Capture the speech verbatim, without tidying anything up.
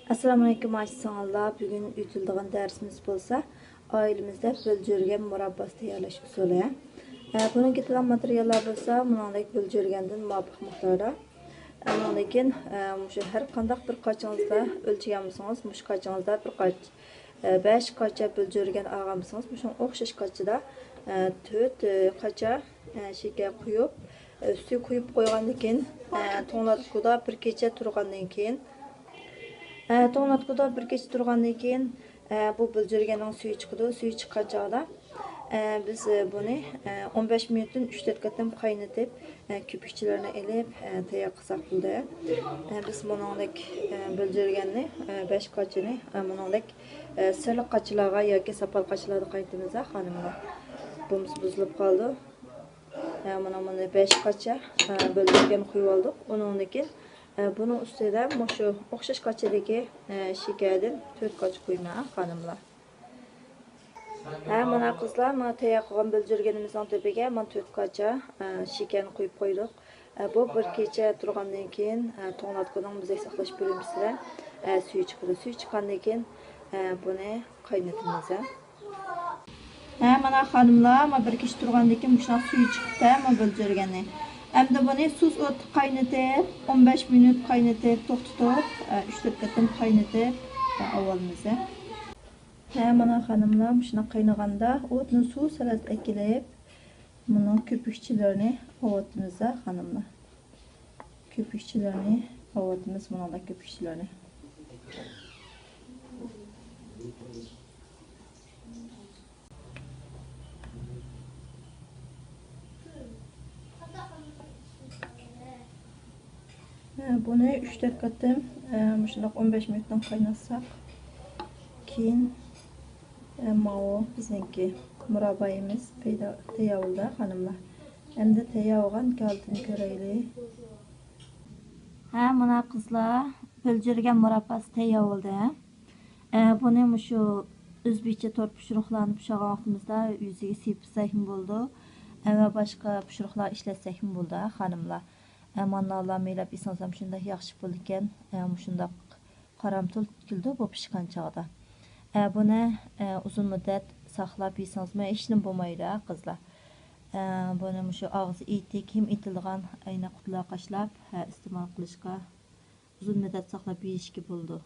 ئەسسالامۇئەلەيكۇم، ئاچا سىڭىللار. بۈگۈن ئۆتۈلىدىغان دەرسىمىز بولسا ئائىلىمىزدە بۆلجۈرگەن مۇرابباسى تەييارلاش ئۇسۇلى. ئە، بۇنىڭغا كېتىدىغان ماتېرىياللار بولسا مۇنىڭدەك بۆلجۈرگەندىن مۇۋاپىق مىقداردا. ئە، ئۇنىڭدىن كېيىن، ئە، مۇشۇ ھەر قانداق بىر قاچىڭىزدا ئۆلچىگەن بولسىڭىز، مۇشۇ قاچىڭىزدا بىر قاچ، ئە، بەش قاچا بۆلجۈرگەن ئالغان بولسىڭىز، مۇشۇنىڭ ئوخشاش قاچىدا، ئە، تۆت، ئە، قاچا، ئە، شېكەر قۇيۇپ، ئە، ئۈستىگە قۇيۇپ قويغاندىن كېيىن، ئە، توڭلاتقۇدا بىر كېچە تۇرغاندىن كېيىن، ئە، توڭلاتقۇدا بىر كېچە تۇرغاندىن كېيىن، ئە، بۇ بۆلجۈرگەننىڭ سۈيى چىقىدۇ. سۈيى چىققان چاغدا، ئە، بىز، ئە، بۇنى، ئە، ئون بەش مىنۇتتىن ئۈچ تۆت قېتىم قاينىتىپ، ئە، كۆپۈكچىلىرىنى ئېلىپ، ئە، تەييار قىلساق بولدى. ئە، بىز بۇنىڭدەك، ئە، بۆلجۈرگەننى، ئە، بەش قاچىنى، ئە، بۇنىڭدەك، ئە، سېرىق قاچىلارغا ياكى ساپال قاچىلاردا قاينىتىمىز، خانىملار. بولمىسا بۇزۇلۇپ قالىدۇ. ھە، مانا بۇنى بەش قاچا، ھە، بۆلگەن قويۇپ ئالدۇق. ئۇنىڭدىن كېيىن، ھە، بۇنىڭ ئۈستىدە مۇشۇ ئوخشاش قاچىدىكى، ھە، شېكەردىن تۆت قاچا قويىمەن، خانىملار. ھە، مانا قىزلار، مانا تەييار قىلغان بۆلجۈرگىنىمىزنىڭ تۆپىگە مانا تۆت قاچا، ھە، شېكەرنى قويۇپ قويدۇق. ھە، بۇ بىر كېچە تۇرغاندىن كېيىن، ھە، توڭلاتقۇنىڭ مۇزەي ساقلاش بۆلمىسىدە، ھە، سۈيى چىقىدۇ. سۈيى چىققاندىن كېيىن، ھە، بۇنى قاينىتىمىز، ھە. ھە، مانا خانىملار، ما بىر كېچە تۇرغاندىن كېيىن مۇشۇنداق سۈيى چىقىپتۇ، ما بۆلجۈرگەننى. ئەمدى بۇنى سۇس ئوتتا قاينىتىپ، ئون بەش مىنۇت قاينىتىپ، توختىتىپ، ئە، ئۈچ تۆت قېتىم قاينىتىپ، ئە، ئاۋالىمىز. ھە، مانا خانىملار، مۇشۇنداق قاينىغاندا ئوتنى سۇس ھالەتكە ئەكېلىپ، بۇنىڭ كۆپۈكچىلىرىنى ئاۋۇتىمىز، خانىملار. كۆپۈكچىلىرىنى ئاۋۇتىمىز، بۇنىڭدا كۆپۈكچىلىرىنى. بۇنى ئۈچ تۆت قېتىم، مۇشۇنداق ئون بەش مىنۇتتىن قايناتساق، كېيىن، ماۋۇ بىزنىڭكى مۇراببايىمىز پەيدا، تەييار بولدى، خانىملار. ئەمدى تەييار بولغان ھالىتىنى كۆرەيلى. ھە، مانا قىزلار، بۆلجۈرگەن مۇرابباسى تەييار بولدى. ئە، بۇنى مۇشۇ ئۆزبېكچە تور پىشۇرۇقلارنى پىشۇرغان ۋاقتىمىزدا يۈزىگە سېپىپ سەكمۇ بولىدۇ. ئە، ۋە باشقا پىشۇرۇقلار ئىشلەتسەكمۇ بولىدۇ، خانىملار. ئە، ماننالار مەيلەپ يېسىڭىزمۇ شۇنداق ياخشى بولىدىكەن. ئە، مۇشۇنداق قارامتۇل كېلىدۇ بۇ پىشقان چاغدا. ئە، بۇنى، ئە، ئۇزۇن مۇددەت ساقلاپ يېسىڭىزمۇ ھېچنېمە بولمايدۇ، قىزلار. ئە، بۇنى مۇشۇ ئاغزى ئېتىك، ھىم ئېتىلىدىغان ئەينەك قۇتىلارغا قاچىلاپ، ئە، ئىستېمال قىلىشقا، ئۇزۇن مۇددەت ساقلاپ يېيىشكە بولىدۇ.